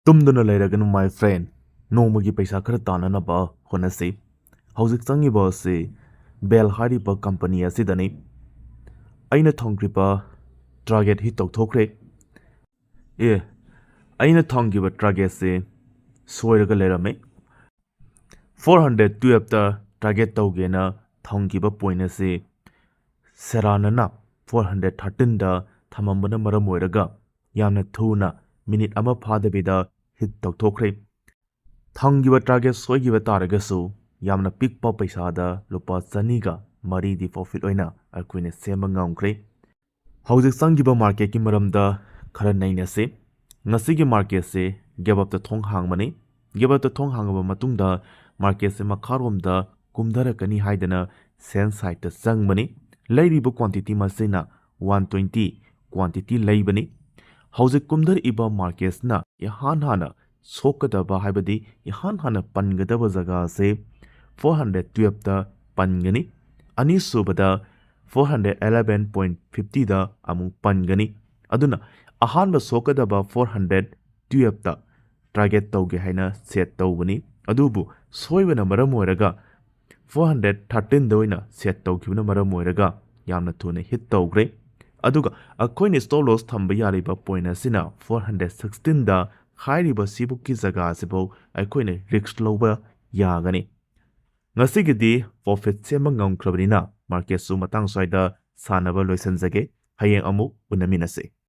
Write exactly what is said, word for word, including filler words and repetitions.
ꯇꯨꯝꯗꯨꯅ ꯂꯩꯔꯒꯅꯨ, my friend꯫ ꯅꯣꯡꯃꯒꯤ ꯄꯩꯁꯥ ꯈꯔ ꯇꯥꯟꯅꯅꯕ ꯍꯣꯠꯅꯁꯤ꯫ ꯍꯧꯖꯤꯛ ꯆꯪꯉꯤꯕ ꯑꯁꯤ ꯕꯦꯜ ꯍꯥꯏꯔꯤꯕ ꯀꯝꯄꯅꯤ ꯑꯁꯤꯗꯅꯤ꯫ ꯑꯩꯅ ꯊꯝꯈ꯭ꯔꯤꯕ ꯇꯥꯔꯒꯦꯠ ꯍꯤꯠ ꯇꯧꯊꯣꯛꯈ꯭ꯔꯦ꯫ ꯑꯦ, ꯑꯩꯅ ꯊꯝꯈꯤꯕ ꯇꯥꯔꯒꯦꯠꯁꯦ ꯁꯣꯏꯔꯒ ꯂꯩꯔꯝꯃꯦ꯫ ꯐꯣꯔ ꯍꯟꯗ꯭ꯔꯦꯠ ꯇꯨꯌꯦꯜꯞꯇ ꯇꯥꯔꯒꯦꯠ ꯇꯧꯒꯦꯅ ꯊꯝꯈꯤꯕ ꯄꯣꯏꯟ ꯑꯁꯤ ꯁꯦꯔꯥꯅꯅ ꯐꯣꯔ ꯍꯟꯗ꯭ꯔꯦꯠ ꯊꯥꯔꯇꯤꯟꯗ ꯊꯝꯃꯝꯕꯅ ꯃꯔꯝ ꯑꯣꯏꯔꯒ ꯌꯥꯝꯅ ꯊꯨꯅ, ꯃꯤꯅꯤꯠ ꯑꯃ ꯐꯥꯗꯕꯤꯗ ꯍꯤꯠ ꯇꯧꯊꯣꯛꯈ꯭ꯔꯦ꯫ ꯊꯝꯈꯤꯕ ꯇꯥꯔꯒꯦꯠ ꯁꯣꯏꯈꯤꯕ ꯇꯥꯔꯒꯁꯨ ꯌꯥꯝꯅ ꯄꯤꯛꯄ ꯄꯩꯁꯥꯗ ꯂꯨꯄꯥ ꯆꯅꯤꯒ ꯃꯔꯤꯗꯤ ꯄ꯭ꯔꯣꯐꯤꯠ ꯑꯣꯏꯅ ꯑꯩꯈꯣꯏꯅ ꯁꯦꯝꯕ ꯉꯝꯈ꯭ꯔꯦ꯫ ꯍꯧꯖꯤꯛ ꯆꯪꯈꯤꯕ ꯃꯥꯔꯀꯦꯠꯀꯤ ꯃꯔꯝꯗ ꯈꯔ ꯅꯩꯅꯁꯤ꯫ ꯉꯁꯤꯒꯤ ꯃꯥꯔꯀꯦꯠꯁꯦ ꯒꯦꯞ ꯑꯞꯇ ꯊꯣꯡ ꯍꯥꯡꯕꯅꯤ꯫ ꯒꯦꯞ ꯑꯞꯇ ꯊꯣꯡ ꯍꯥꯡꯉꯕ ꯃꯇꯨꯡꯗ ꯃꯥꯔꯀꯦꯠꯁꯦ ꯃꯈꯥꯔꯣꯝꯗ ꯀꯨꯝꯊꯔꯛꯀꯅꯤ ꯍꯥꯏꯗꯅ ꯁꯦꯜ ꯁꯥꯏꯠꯇ ꯆꯪꯕꯅꯤ꯫ ꯂꯩꯔꯤꯕ ꯀ꯭ꯋꯥꯟꯇꯤꯇꯤ ꯃꯁꯤꯅ ꯋꯥꯟ ꯇ꯭ꯋꯦꯟꯇꯤ ꯀ꯭ꯋꯥꯟꯇꯤꯇꯤ ꯂꯩꯕꯅꯤ꯫ ꯍꯧꯖꯤꯛ ꯀꯨꯝꯊꯔꯛꯏꯕ ꯃꯥꯔꯀꯦꯠꯁꯤꯅ ꯏꯍꯥꯟ ꯍꯥꯟꯅ ꯁꯣꯛꯀꯗꯕ, ꯍꯥꯏꯕꯗꯤ ꯏꯍꯥꯟ ꯍꯥꯟꯅ ꯄꯟꯒꯗꯕ ꯖꯒꯥ ꯑꯁꯤ ꯐꯣꯔ ꯍꯟꯗ꯭ꯔꯦꯠ ꯇꯨꯌꯦꯜꯞꯇ ꯄꯟꯒꯅꯤ꯫ ꯑꯅꯤꯁꯨꯕꯗ ꯐꯣꯔ ꯍꯟꯗ꯭ꯔꯦꯠ ꯑꯦꯂꯦꯚꯦꯟ ꯄꯣꯏꯟꯠ ꯐꯤꯐꯇꯤꯗ ꯑꯃꯨꯛ ꯄꯟꯒꯅꯤ꯫ ꯑꯗꯨꯅ ꯑꯍꯥꯟꯕ ꯁꯣꯛꯀꯗꯕ ꯐꯣꯔ ꯍꯟꯗ꯭ꯔꯦꯠ ꯇꯨꯌꯦꯜꯞꯇ ꯇꯥꯔꯒꯦꯠ ꯇꯧꯒꯦ ꯍꯥꯏꯅ ꯁꯦꯠ ꯇꯧꯕꯅꯤ꯫ ꯑꯗꯨꯕꯨ ꯁꯣꯏꯕꯅ ꯃꯔꯝ ꯑꯣꯏꯔꯒ ꯐꯣꯔ ꯍꯟꯗ꯭ꯔꯦꯠ ꯊꯥꯔꯇꯤꯟꯗ ꯑꯣꯏꯅ ꯁꯦꯠ ꯇꯧꯈꯤꯕꯅ ꯃꯔꯝ ꯑꯣꯏꯔꯒ ꯌꯥꯝꯅ ꯊꯨꯅ ꯍꯤꯠ ꯇꯧꯈ꯭ꯔꯦ꯫ ꯑꯗꯨꯒ ꯑꯩꯈꯣꯏꯅ ꯁ꯭ꯇꯣꯞ ꯂꯣꯁ ꯊꯝꯕ ꯌꯥꯔꯤꯕ ꯄꯣꯏꯟꯠ ꯑꯁꯤꯅ ꯐꯣꯔ ꯍꯟꯗ꯭ꯔꯦꯠ ꯁꯤꯛꯁꯇꯤꯟꯗ ꯍꯥꯏꯔꯤꯕ ꯁꯤꯕꯨꯛꯀꯤ ꯖꯒꯥ ꯑꯁꯤꯐꯥꯎ ꯑꯩꯈꯣꯏꯅ ꯔꯤꯁ꯭ꯛ ꯂꯧꯕ ꯌꯥꯒꯅꯤ꯫ ꯉꯁꯤꯒꯤꯗꯤ ꯄ꯭ꯔꯣꯐꯤꯠ ꯁꯦꯝꯕ ꯉꯝꯈ꯭ꯔꯕꯅꯤꯅ ꯃꯥꯔꯀꯦꯠꯁꯨ ꯃꯇꯥꯡ ꯁ꯭ꯋꯥꯏꯗ ꯁꯥꯟꯅꯕ ꯂꯣꯏꯁꯤꯟꯖꯒꯦ꯫ ꯍꯌꯦꯡ ꯑꯃꯨꯛ ꯎꯅꯃꯤꯟꯅꯁꯤ꯫